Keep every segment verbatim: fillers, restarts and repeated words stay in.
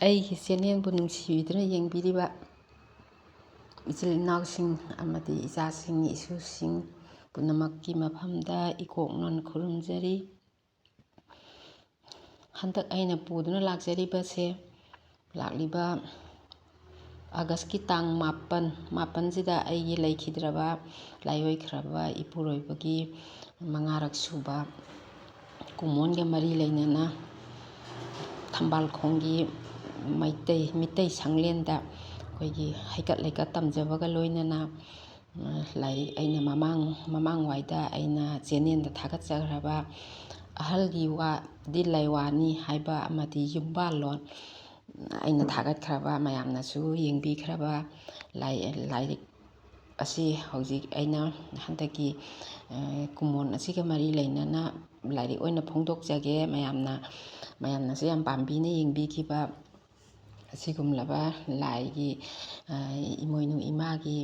ꯑꯩꯒꯤ ꯆꯦꯅꯦꯜꯕꯨ ꯅꯨꯡꯁꯤꯕꯤꯗꯨꯅ ꯌꯦꯡꯕꯤꯔꯤꯕ ꯏꯆꯤꯜ ꯏꯅꯥꯎꯁꯤꯡ ꯑꯃꯗꯤ ꯏꯆꯥꯁꯤꯡ, ꯏꯁꯨꯁꯤꯡ ꯄꯨꯝꯅꯃꯛꯀꯤ ꯃꯐꯝꯗ ꯏꯀꯣꯛꯅꯅ ꯈꯨꯔꯨꯝꯖꯔꯤ꯫ ꯍꯟꯗꯛ ꯑꯩꯅ ꯄꯨꯗꯨꯅ ꯂꯥꯛꯆꯔꯤꯕꯁꯦ, ꯂꯥꯛꯂꯤꯕ ꯑꯥꯒꯁꯀꯤ ꯇꯥꯡ ꯃꯥꯄꯟ, ꯃꯥꯄꯟꯁꯤꯗ ꯑꯩꯒꯤ ꯂꯩꯈꯤꯗ꯭ꯔꯕ, ꯂꯥꯏꯑꯣꯏꯈ꯭ꯔꯕ ꯏꯄꯨꯔꯣꯏꯕꯒꯤ ꯃꯉꯥꯔꯛ ꯁꯨꯕ ꯀꯨꯃꯣꯟꯒ ꯃꯔꯤ ꯂꯩꯅꯅ ꯊꯝꯕꯥꯜꯈꯣꯡꯒꯤ ꯃꯩꯇꯩ, ꯃꯤꯇꯩ ꯁꯪꯂꯦꯟꯗ ꯑꯩꯈꯣꯏꯒꯤ ꯍꯩꯀꯠ ꯂꯩꯀꯠ ꯇꯝꯖꯕꯒ ꯂꯣꯏꯅꯅ, ꯂꯥꯏꯔꯤꯛ ꯑꯩꯅ ꯃꯃꯥꯡ, ꯃꯃꯥꯡꯋꯥꯏꯗ ꯑꯩꯅ ꯆꯦꯅꯦꯜꯗ ꯊꯥꯒꯠꯆꯈ꯭ꯔꯕ ꯑꯍꯜꯒꯤ ꯋꯥꯗꯤ ꯂꯥꯏꯋꯥꯅꯤ ꯍꯥꯏꯕ ꯑꯃꯗꯤ ꯌꯨꯝꯕꯥꯜꯂꯣꯟ ꯑꯩꯅ ꯊꯥꯒꯠꯈ꯭ꯔꯕ, ꯃꯌꯥꯝꯅꯁꯨ ꯌꯦꯡꯕꯤꯈ꯭ꯔꯕ ꯂꯥꯏ-, ꯂꯥꯏꯔꯤꯛ ꯑꯁꯤ ꯍꯧꯖꯤꯛ ꯑꯩꯅ ꯍꯟꯗꯛꯀꯤ, ꯑ, ꯀꯨꯃꯣꯟ ꯑꯁꯤꯒ ꯃꯔꯤ ꯂꯩꯅꯅ ꯂꯥꯏꯔꯤꯛ ꯑꯣꯏꯅ ꯐꯣꯡꯗꯣꯛꯆꯒꯦ꯫ ꯃꯌꯥꯝꯅ, ꯃꯌꯥꯝꯅꯁꯨ ꯌꯥꯝ ꯄꯥꯝꯕꯤꯅ ꯌꯦꯡꯕꯤꯈꯤꯕ ꯑꯁꯤꯒꯨꯝꯂꯕ ꯂꯥꯏꯒꯤ, ꯑ, ꯏꯃꯣꯏꯅꯨ ꯏꯃꯥꯒꯤ,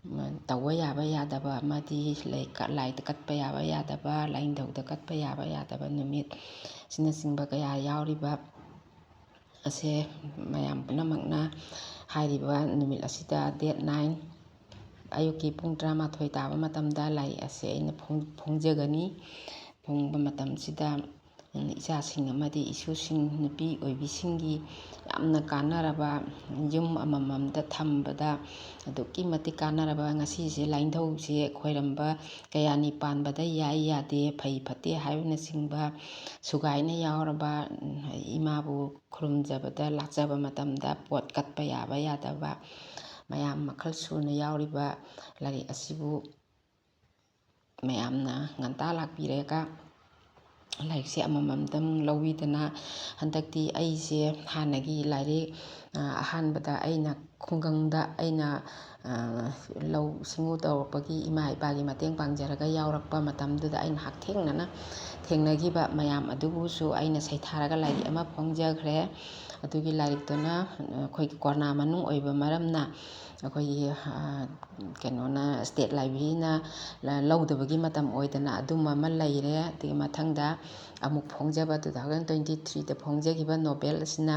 ꯎꯝ, ꯇꯧꯕ ꯌꯥꯕ ꯌꯥꯗꯕ ꯑꯃꯗꯤ ꯂꯩ-, ꯀ-, ꯂꯥꯏꯗ ꯀꯠꯄ ꯌꯥꯕ ꯌꯥꯗꯕ, ꯂꯥꯏꯅꯤꯡꯊꯧꯗ ꯀꯠꯄ ꯌꯥꯕ ꯌꯥꯗꯕ ꯅꯨꯃꯤꯠ ꯑꯁꯤꯅꯆꯤꯡꯕ ꯀꯌꯥ ꯌꯥꯎꯔꯤꯕ ꯑꯁꯦ ꯃꯌꯥꯝ ꯄꯨꯝꯅꯃꯛꯅ ꯍꯥꯏꯔꯤꯕ ꯅꯨꯃꯤꯠ ꯑꯁꯤꯗ, date nine, ꯑꯌꯨꯛꯀꯤ ꯄꯨꯡ ꯇꯔꯥꯃꯥꯊꯣꯏ ꯇꯥꯕ ꯃꯇꯝꯗ ꯂꯥꯏꯔꯤꯛ ꯑꯁꯦ ꯑꯩꯅ ꯐꯣꯡ-, ꯐꯣꯡꯖꯒꯅꯤ꯫ ꯐꯣꯡꯕ ꯃꯇꯝꯁꯤꯗ ꯏꯆꯥꯁꯤꯡ ꯑꯃꯗꯤ ꯏꯁꯨꯁꯤꯡ, ꯅꯨꯄꯤ ꯑꯣꯏꯕꯤꯁꯤꯡꯒꯤ ꯌꯥꯝꯅ ꯀꯥꯟꯅꯔꯕ, ꯌꯨꯝ ꯑꯃꯃꯝꯗ ꯊꯝꯕꯗ ꯑꯗꯨꯛꯀꯤ ꯃꯇꯤꯛ ꯀꯥꯟꯅꯔꯕ, ꯉꯁꯤꯁꯦ ꯂꯥꯏꯅꯤꯡꯊꯧꯁꯦ ꯈꯣꯏꯔꯝꯕ ꯀꯌꯥꯅꯤ ꯄꯥꯟꯕꯗ ꯌꯥꯏ ꯌꯥꯗꯦ, ꯐꯩ ꯐꯠꯇꯦ ꯍꯥꯏꯕꯅꯆꯤꯡꯕ ꯁꯨꯒꯥꯏꯅ ꯌꯥꯎꯔꯕ, ꯏꯃꯥꯕꯨ ꯈꯨꯔꯨꯝꯖꯕꯗ, ꯂꯥꯠꯆꯕ ꯃꯇꯝꯗ ꯄꯣꯠ ꯀꯠꯄ ꯌꯥꯕ ꯌꯥꯗꯕ ꯃꯌꯥꯝ ꯃꯈꯜ ꯁꯨꯅ ꯌꯥꯎꯔꯤꯕ ꯂꯥꯏꯔꯤꯛ ꯑꯁꯤꯕꯨ ꯃꯌꯥꯝꯅ ꯉꯟꯇꯥ ꯂꯥꯛꯄꯤꯔꯒ ꯂꯥꯏꯔꯤꯛꯁꯦ ꯑꯃꯃꯝꯇꯪ ꯂꯧꯕꯤꯗꯅ, ꯍꯟꯗꯛꯇꯤ ꯑꯩꯁꯦ ꯍꯥꯟꯅꯒꯤ ꯂꯥꯏꯔꯤꯛ, ꯑ, ꯑꯍꯥꯟꯕꯗ ꯑꯩꯅ ꯈꯨꯡꯒꯪꯗ ꯑꯩꯅ, ꯂꯧ ꯁꯤꯡꯎ ꯇꯧꯔꯛꯄꯒꯤ ꯏꯃꯥ ꯏꯄꯥꯒꯤ ꯃꯇꯦꯡ ꯄꯥꯡꯖꯔꯒ ꯌꯥꯎꯔꯛꯄ ꯃꯇꯝꯗꯨꯗ ꯑꯩꯅ ꯍꯛꯊꯦꯡꯅꯅ ꯊꯦꯡꯅꯈꯤꯕ ꯃꯌꯥꯝ ꯑꯗꯨꯕꯨꯁꯨ ꯑꯩꯅ ꯁꯩꯊꯥꯔꯒ ꯂꯥꯏꯔꯤꯛ ꯑꯃ ꯐꯣꯡꯖꯈ꯭ꯔꯦ꯫ ꯑꯗꯨꯒꯤ ꯂꯥꯏꯔꯤꯛꯇꯨꯅ ꯑꯩꯈꯣꯏꯒꯤ ꯀꯣꯔꯣꯅꯥ ꯃꯅꯨꯡ ꯑꯣꯏꯕ ꯃꯔꯝꯅ ꯑꯩꯈꯣꯏꯒꯤ ꯀꯩꯅꯣꯅ, ꯁ꯭ꯇꯦꯠ ꯂꯥꯏꯕ꯭ꯔꯦꯔꯤꯅ ꯂꯧꯗꯕꯒꯤ ꯃꯇꯝ ꯑꯣꯏꯗꯅ ꯑꯗꯨꯝꯕ ꯑꯃ ꯂꯩꯔꯦ꯫ ꯑꯗꯨꯒꯤ ꯃꯊꯪꯗ ꯑꯃꯨꯛ ꯐꯣꯡꯖꯕ two thousand twenty threeꯗ ꯐꯣꯡꯖꯈꯤꯕ ꯅꯣꯕꯦꯜ ꯑꯁꯤꯅ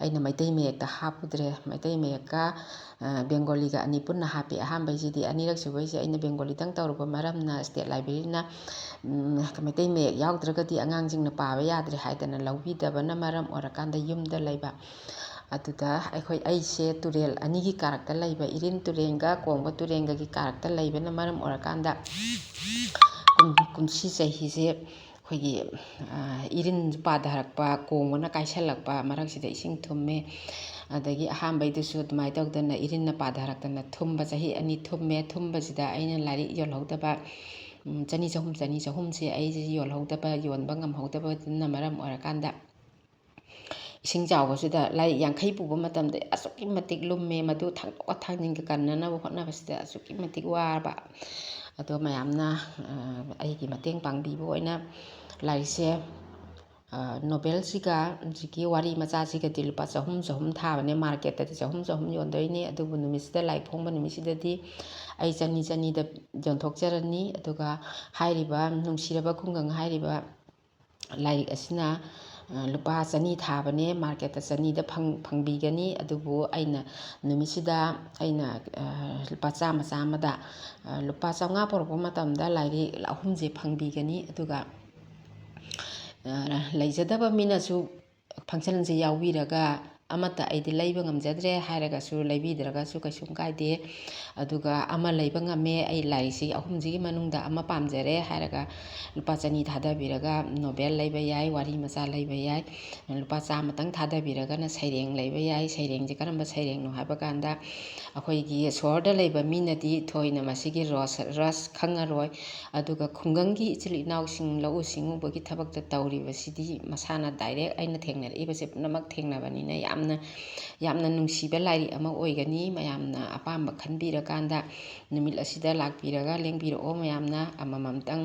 ꯑꯩꯅ ꯃꯩꯇꯩ ꯃꯌꯦꯛꯇ ꯍꯥꯞꯄꯨꯗ꯭ꯔꯦ꯫ ꯃꯩꯇꯩ ꯃꯌꯦꯛꯀ ꯕꯦꯡꯒꯣꯂꯤꯒ ꯑꯅꯤ ꯄꯨꯟꯅ ꯍꯥꯞꯄꯤ꯫ ꯑꯍꯥꯟꯕꯩꯁꯤꯗꯤ, ꯑꯅꯤꯔꯛꯁꯨꯕꯩꯁꯦ ꯑꯩꯅ ꯕꯦꯡꯒꯣꯂꯤꯗꯪ ꯇꯧꯔꯨꯕ ꯃꯔꯝꯅ ꯁ꯭ꯇꯦꯠ ꯂꯥꯏꯕ꯭ꯔꯦꯔꯤꯅ ꯃꯩꯇꯩ ꯃꯌꯦꯛ ꯌꯥꯎꯗ꯭ꯔꯒꯗꯤ ꯑꯉꯥꯡꯁꯤꯡꯅ ꯄꯥꯕ ꯌꯥꯗ꯭ꯔꯦ ꯍꯥꯏꯗꯅ ꯂꯧꯕꯤꯗꯕꯅ ꯃꯔꯝ ꯑꯣꯏꯔꯀꯥꯟꯗ ꯌꯨꯝꯗ ꯂꯩꯕ ꯑꯗꯨꯗ ꯑꯩꯈꯣꯏ, ꯑꯩꯁꯦ ꯇꯨꯔꯦꯜ ꯑꯅꯤꯒꯤ ꯀꯥꯔꯛꯇ ꯂꯩꯕ, ꯏꯔꯤꯟ ꯇꯨꯔꯦꯜꯒ ꯀꯣꯡꯕ ꯇꯨꯔꯦꯜꯒꯒꯤ ꯀꯥꯔꯛꯇ ꯂꯩꯕꯅ ꯃꯔꯝ ꯑꯣꯏꯔꯀꯥꯟꯗ ꯀꯨꯝ-, ꯀꯨꯝꯁꯤ ꯆꯍꯤꯁꯦ ꯑꯩꯈꯣꯏꯒꯤ ꯏꯔꯤꯟ ꯄꯥꯊꯔꯛꯄ, ꯀꯣꯡꯕꯅ ꯀꯥꯏꯁꯜꯂꯛꯄ, ꯃꯔꯛꯁꯤꯗ ꯏꯁꯤꯡ ꯊꯨꯝꯃꯦ꯫ ꯑꯗꯒꯤ ꯑꯍꯥꯟꯕꯩꯗꯨꯁꯨ ꯑꯗꯨꯃꯥꯏꯅ ꯇꯧꯗꯅ ꯏꯔꯤꯟꯅ ꯄꯥꯊꯔꯛꯇꯅ ꯊꯨꯝꯕ, ꯆꯍꯤ ꯑꯅꯤ ꯊꯨꯝꯃꯦ꯫ ꯊꯨꯝꯕꯁꯤꯗ ꯑꯩꯅ ꯂꯥꯏꯔꯤꯛ ꯌꯣꯜꯍꯧꯗꯕ, ꯆꯅꯤ, ꯆꯍꯨꯝ, ꯆꯅꯤ, ꯆꯍꯨꯝꯁꯦ ꯑꯩꯁꯦ ꯌꯣꯜꯍꯧꯗꯕ, ꯌꯣꯟꯕ ꯉꯝꯍꯧꯗꯕꯗꯨꯅ ꯃꯔꯝ ꯑꯣꯏꯔꯀꯥꯟꯗ ꯏꯁꯤꯡ ꯆꯥꯎꯕꯁꯤꯗ ꯂꯥꯏꯔꯤꯛ ꯌꯥꯡꯈꯩ ꯄꯨꯕ ꯃꯇꯝꯗ ꯑꯁꯨꯛꯀꯤ ꯃꯇꯤꯛ ꯂꯨꯝꯃꯦ, ꯃꯗꯨ ꯊꯥꯡꯗꯣꯛꯑ ꯊꯥꯡꯖꯤꯟꯒ ꯀꯟꯅꯅꯕ ꯍꯣꯠꯅꯕꯁꯤꯗ ꯑꯁꯨꯛꯀꯤ ꯃꯇꯤꯛ ꯋꯥꯔꯕ꯫ ꯑꯗꯣ ꯃꯌꯥꯝꯅ ꯑꯩꯒꯤ ꯃꯇꯦꯡ ꯄꯥꯡꯕꯤꯕ ꯑꯣꯏꯅ ꯂꯥꯏꯔꯤꯛꯁꯦ, ꯅꯣꯕꯦꯜꯁꯤꯒ ꯍꯧꯖꯤꯛꯀꯤ ꯋꯥꯔꯤ ꯃꯆꯥꯁꯤꯒꯗꯤ ꯂꯨꯄꯥ ꯆꯍꯨꯝ, ꯆꯍꯨꯝ ꯊꯥꯕꯅꯦ꯫ ꯃꯥꯔꯀꯦꯠꯇꯗꯤ ꯆꯍꯨꯝ, ꯆꯍꯨꯝ ꯌꯣꯟꯗꯣꯏꯅꯤ, ꯑꯗꯨꯕꯨ ꯅꯨꯃꯤꯠꯁꯤꯗ, ꯂꯥꯏꯔꯤꯛ ꯐꯣꯡꯕ ꯅꯨꯃꯤꯠꯁꯤꯗꯗꯤ ꯑꯩ ꯆꯅꯤ, ꯆꯅꯤꯗ ꯌꯣꯟꯊꯣꯛꯆꯔꯅꯤ꯫ ꯑꯗꯨꯒ ꯍꯥꯏꯔꯤꯕ ꯅꯨꯡꯁꯤꯔꯕ ꯈꯨꯡꯒꯪ ꯍꯥꯏꯔꯤꯕ ꯂꯥꯏꯔꯤꯛ ꯑꯁꯤꯅ ꯂꯨꯄꯥ ꯆꯅꯤ ꯊꯥꯕꯅꯦ, ꯃꯥꯔꯀꯦꯠꯇ ꯆꯅꯤꯗ ꯐꯪ-, ꯐꯪꯕꯤꯒꯅꯤ꯫ ꯑꯗꯨꯕꯨ ꯑꯩꯅ ꯅꯨꯃꯤꯠꯁꯤꯗ ꯑꯩꯅ ꯂꯨꯄꯥ ꯆꯥꯝꯃ, ꯆꯥꯝꯃꯗ ꯂꯨꯄꯥ ꯆꯥꯝꯃꯉꯥ ꯄꯨꯔꯛꯄ ꯃꯇꯝꯗ ꯂꯥꯏꯔꯤꯛ ꯑꯍꯨꯝꯁꯦ ꯐꯪꯕꯤꯒꯅꯤ꯫ ꯑꯗꯨꯒ ꯂꯩꯖꯗꯕ ꯃꯤꯅꯁꯨ ꯐꯪꯁꯟꯁꯦ ꯌꯥꯎꯕꯤꯔꯒ, ꯑꯃꯠꯇ ꯑꯩꯗꯤ ꯂꯩꯕ ꯉꯝꯖꯗ꯭ꯔꯦ ꯍꯥꯏꯔꯒꯁꯨ, ꯂꯩꯕꯤꯗ꯭ꯔꯒꯁꯨ ꯀꯩꯁꯨꯝ ꯀꯥꯏꯗꯦ꯫ ꯑꯗꯨꯒ ꯑꯃ ꯂꯩꯕ ꯉꯝꯃꯦ, ꯑꯩ ꯂꯥꯏꯔꯤꯛꯁꯤ ꯑꯍꯨꯝꯁꯤꯒꯤ ꯃꯅꯨꯡꯗ ꯑꯃ ꯄꯥꯝꯖꯔꯦ ꯍꯥꯏꯔꯒ ꯂꯨꯄꯥ ꯆꯅꯤ ꯊꯥꯗꯕꯤꯔꯒ ꯅꯣꯕꯦꯜ ꯂꯩꯕ ꯌꯥꯏ, ꯋꯥꯔꯤ ꯃꯆꯥ ꯂꯩꯕ ꯌꯥꯏ꯫ ꯂꯨꯄꯥ ꯆꯥꯝꯃꯇꯪ ꯊꯥꯗꯕꯤꯔꯒꯅ ꯁꯩꯔꯦꯡ ꯂꯩꯕ ꯌꯥꯏ꯫ ꯁꯩꯔꯦꯡꯁꯦ ꯀꯔꯝꯕ ꯁꯩꯔꯦꯡꯅꯣ ꯍꯥꯏꯕ ꯀꯥꯟꯗ, ꯑꯩꯈꯣꯏꯒꯤ ꯁꯣꯍꯣꯔꯗ ꯂꯩꯕ ꯃꯤꯅꯗꯤ ꯊꯣꯏꯅ ꯃꯁꯤꯒꯤ ꯔꯁ, ꯔꯁ ꯈꯪꯉꯔꯣꯏ꯫ ꯑꯗꯨꯒ ꯈꯨꯡꯒꯪꯒꯤ ꯏꯆꯤꯜ ꯏꯅꯥꯎꯁꯤꯡ ꯂꯧꯎ ꯁꯤꯡꯎꯕꯒꯤ ꯊꯕꯛꯇ ꯇꯧꯔꯤꯕꯁꯤꯗꯤ ꯃꯁꯥꯅ ꯗꯥꯏꯔꯦꯛ ꯑꯩꯅ ꯊꯦꯡꯅꯔꯛꯏꯕꯁꯦ ꯄꯨꯝꯅꯃꯛ ꯊꯦꯡꯅꯕꯅꯤꯅ ꯌꯥꯝ ꯌꯥꯝꯅ, ꯌꯥꯝꯅ ꯅꯨꯡꯁꯤꯕ ꯂꯥꯏꯔꯤꯛ ꯑꯃ ꯑꯣꯏꯒꯅꯤ꯫ ꯃꯌꯥꯝꯅ ꯑꯄꯥꯝꯕ ꯈꯟꯕꯤꯔꯀꯥꯟꯗ ꯅꯨꯃꯤꯠ ꯑꯁꯤꯗ ꯂꯥꯛꯄꯤꯔꯒ ꯂꯦꯡꯕꯤꯔꯛꯑꯣ꯫ ꯃꯌꯥꯝꯅ ꯑꯃꯃꯝꯇꯪ,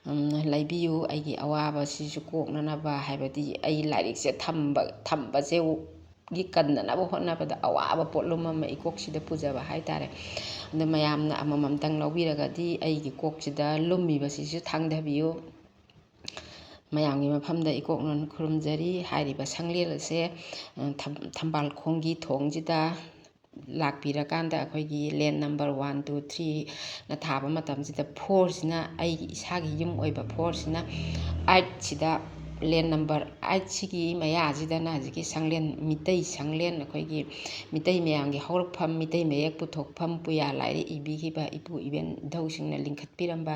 ꯎꯝ, ꯂꯩꯕꯤꯌꯨ꯫ ꯑꯩꯒꯤ ꯑꯋꯥꯕꯁꯤꯁꯨ ꯀꯣꯛꯅꯅꯕ, ꯍꯥꯏꯕꯗꯤ ꯑꯩ ꯂꯥꯏꯔꯤꯛꯁꯦ ꯊꯝꯕ, ꯊꯝꯕꯁꯦ ꯒꯤ ꯀꯟꯅꯅꯕ ꯍꯣꯠꯅꯕꯗ ꯑꯋꯥꯕ ꯄꯣꯠꯂꯨꯝ ꯑꯃ ꯏꯀꯣꯛꯁꯤꯗ ꯄꯨꯖꯕ ꯍꯥꯏꯇꯥꯔꯦ꯫ ꯑꯗꯣ ꯃꯌꯥꯝꯅ ꯑꯃꯃꯝꯇꯪ ꯂꯧꯕꯤꯔꯒꯗꯤ ꯑꯩꯒꯤ ꯀꯣꯛꯁꯤꯗ ꯂꯨꯝꯃꯤꯕꯁꯤꯁꯨ ꯊꯥꯡꯊꯕꯤꯌꯨ꯫ ꯃꯌꯥꯝꯒꯤ ꯃꯐꯝꯗ ꯏꯀꯣꯛꯅꯅ ꯈꯨꯔꯨꯝꯖꯔꯤ꯫ ꯍꯥꯏꯔꯤꯕ ꯁꯪꯂꯦꯟ ꯑꯁꯦ, ꯑ, ꯊꯝ-, ꯊꯝꯕꯥꯜ ꯈꯣꯡꯒꯤ ꯊꯣꯡꯁꯤꯗ ꯂꯥꯛꯄꯤꯔꯀꯥꯟꯗ ꯑꯩꯈꯣꯏꯒꯤ land number one, two, three ꯅ ꯊꯥꯕ ꯃꯇꯝꯁꯤꯗ four ꯁꯤꯅ, ꯑꯩꯒꯤ ꯏꯁꯥꯒꯤ ꯌꯨꯝ ꯑꯣꯏꯕ four ꯁꯤꯅ eight ꯁꯤꯗ, land number eight ꯁꯤꯒꯤ ꯃꯌꯥꯁꯤꯗꯅ ꯍꯧꯖꯤꯛꯀꯤ ꯁꯪꯂꯦꯟ, ꯃꯤꯇꯩ ꯁꯪꯂꯦꯟ, ꯑꯩꯈꯣꯏꯒꯤ ꯃꯤꯇꯩ ꯃꯌꯥꯝꯒꯤ ꯍꯧꯔꯛꯐꯝ, ꯃꯤꯇꯩ ꯃꯌꯦꯛ ꯄꯨꯊꯣꯛꯐꯝ, ꯄꯨꯌꯥ ꯂꯥꯏꯔꯤꯛ ꯏꯕꯤꯈꯤꯕ ꯏꯄꯨ ꯏꯕꯦꯟ ꯏꯙꯧꯁꯤꯡꯅ ꯂꯤꯡꯈꯠꯄꯤꯔꯝꯕ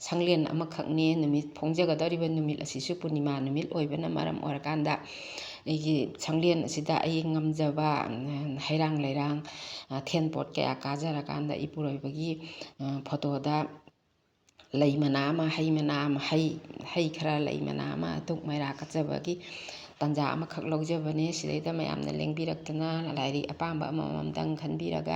ꯁꯪꯂꯦꯟ ꯑꯃꯈꯛꯅꯤ꯫ ꯅꯨꯃꯤꯠ, ꯐꯣꯡꯖꯒꯗꯧꯔꯤꯕ ꯅꯨꯃꯤꯠ ꯑꯁꯤꯁꯨ ꯄꯨꯔꯅꯤꯃꯥ ꯅꯨꯃꯤꯠ ꯑꯣꯏꯕꯅ ꯃꯔꯝ ꯑꯣꯏꯔꯀꯥꯟꯗ, ꯑꯩꯒꯤ ꯁꯪꯂꯦꯟ ꯑꯁꯤꯗ ꯑꯩ ꯉꯝꯖꯕ, ꯎꯝ, ꯍꯩꯔꯥꯡ ꯂꯩꯔꯥꯡ, ꯑ, ꯊꯦꯟ ꯄꯣꯠ ꯀꯌꯥ ꯀꯥꯖꯔꯀꯥꯟꯗ ꯏꯄꯨꯔꯣꯏꯕꯒꯤ, ꯑ, ꯐꯣꯇꯣꯗ ꯂꯩ ꯃꯅꯥ ꯑꯃ, ꯍꯩ ꯃꯅꯥ ꯑꯃ, ꯍꯩ, ꯍꯩ ꯈꯔ, ꯂꯩ ꯃꯅꯥ ꯑꯃ, ꯙꯨꯛ ꯃꯩꯔꯥ ꯀꯠꯆꯕꯒꯤ ꯇꯥꯟꯖꯥ ꯑꯃꯈꯛ ꯂꯧꯖꯕꯅꯤ꯫ ꯁꯤꯗꯩꯗ ꯃꯌꯥꯝꯅ ꯂꯦꯡꯕꯤꯔꯛꯇꯅ ꯂꯥꯏꯔꯤꯛ ꯑꯄꯥꯝꯕ ꯑꯃꯃꯝꯇꯪ ꯈꯟꯕꯤꯔꯒ,